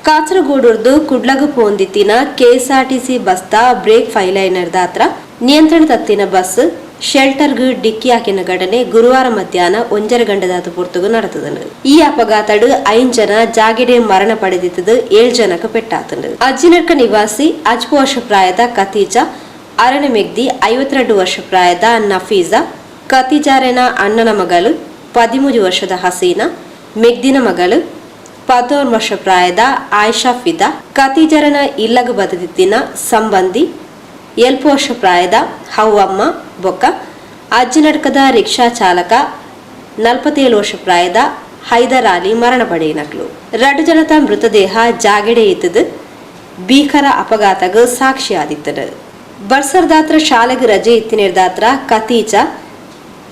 ಕಾಸರಗೋಡುರ್ದು ಕುಡ್ಲಗ್ ಪೋವೊಂದಿತ್ತಿನ KSRTC ಬಸ್ದ break file ಆಯಿನೆರ್ದಾತ್ರ ನಿಯಂತ್ರಣ ತತ್ತಿನ bus ಶೆಲ್ಟರ್ಗ್ ಡಿಕ್ಕಿ ಆಕಿನ ಘಟನೆ ಗುರುವಾರ ಮಧ್ಯಾಹ್ನ ಒಂಜರೆ ಗಂಟೆದಾತ್ ಪೊರ್ತುಗು ನಡತ್ದ್ಂಡ್. ಈ ಅಪಘಾತಡ್ ಐನ್ ಜನ ಜಾಗೆಡೇ ಮರಣ ಪಡೆದಿತ್ತ್ದ್, ಏಳ್ ಜನಕ್ ಪೆಟ್ಟಾತ್ಂಡ್. ಅಜ್ಜಿನಡ್ಕ ನಿವಾಸಿ ಅಜ್ಪ ವರ್ಷ ಪ್ರಾಯದ ಕತೀಜಾ ಅರೆನ ಮೆಗ್ದಿ 52 ವರ್ಷ ಪ್ರಾಯದ ನಫೀಜಾ, ಕತೀಜಾರೆನ ಅಣ್ಣನ ಮಗಲ್ 13 ವರ್ಷದ ಹಸೀನಾ, ಮೆಗ್ದಿನ ಮಗಲ್ 16 ವರ್ಷ ಪ್ರಾಯದ ಆಯಿಷಾ ಫಿದಾ, ಕತೀಜಾರೆನ ಇಲ್ಲಗ್ ಬತ್ತ್ದಿತ್ತಿನ ಸಂಬಂಧಿ ಎಲ್ಪ ವರ್ಷ ಪ್ರಾಯದ ಹವ್ವಮ್ಮ ಬೊಕ್ಕ ಅಜ್ಜಿನಡ್ಕದ ರಿಕ್ಷಾ ಚಾಲಕ 47 ವರ್ಷ ಪ್ರಾಯದ ಹೈದರ್ ಅಲಿ ಮರಣ ಪಡೆಯಿನಕ್ಲು. ರಡ್ಡ್ ಜನತ ಮೃತದೇಹ ಜಾಗೆಡೇ ಇತ್ತ್ದ್ ಭೀಕರ ಅಪಘಾತಗ್ ಸಾಕ್ಷಿ ಆದಿತ್ತ್ಂಡ್. ಬರ್ಸರ್ದಾತ್ರ ಶಾಲೆಗ್ ರಜೆ ಇತ್ತಿನೆರ್ದಾತ್ರ ಕತೀಜಾ,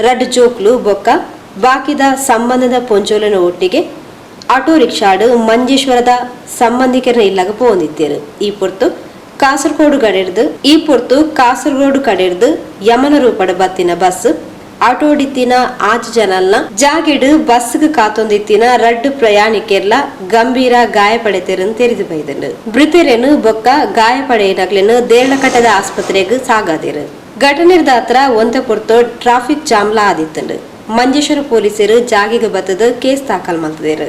ರಡ್ಡ್ ಜೋಕುಲು ಬೊಕ್ಕ ಬಾಕಿದ ಸಂಬಂಧದ ಪೊಂಜೊವುಲೆನ ಒಟ್ಟಿಗೆ ಆಟೋ ರಿಕ್ಷಾಡ್ ಮಂಜೇಶ್ವರದ ಸಂಬಂಧಿಕೆರ್ನ ಇಲ್ಲಗ್ ಪೋವೊಂದಿತ್ತೆರ್. ಈ ಪೊರ್ತು ಕಾಸರಗೋಡು ಕಡೆರ್ದ್ ಈ ಪೊರ್ತು ಕಾಸರಗೋಡು ಕಡೆರ್ದ್ ಯಮನ ರೂಪಡ್ ಬತ್ತಿನ ಬಸ್ ಆಟೋಡಿತ್ತಿನ ಆಜಿ ಜನಲ್ನ ಜಾಗೆಡ್ ಬಸ್ಗ್ ಕಾತೊಂದಿತ್ತಿನ ರಡ್ಡ್ ಪ್ರಯಾಣಿಕೆರ್ಲ ಗಂಭೀರ ಗಾಯ ಪಡೆತೆರ್ ತೆರಿದ್ ಬೈದ್ಂಡ್. ಮೃತೆರೆನ್ ಬೊಕ್ಕ ಗಾಯ ಪಡೆಯಿನಕ್ಲೆನ್ ದೇರಳಕಟ್ಟೆದ ಆಸ್ಪತ್ರೆಗ್ ಸಾಗಾದೆರ್. ಘಟನೆರ್ದಾತ್ರ ಒಂತೆ ಪೊರ್ತು ಟ್ರಾಫಿಕ್ ಜಾಮ್ಲ ಆದಿತ್ತ್ಂಡ್. ಮಂಜೇಶ್ವರ ಪೊಲೀಸೆರ್ ಜಾಗೆಗ್ ಬತ್ತ್ದ್ ಕೇಸ್ ದಾಖಲ್ ಮಲ್ತ್ದೆರ್.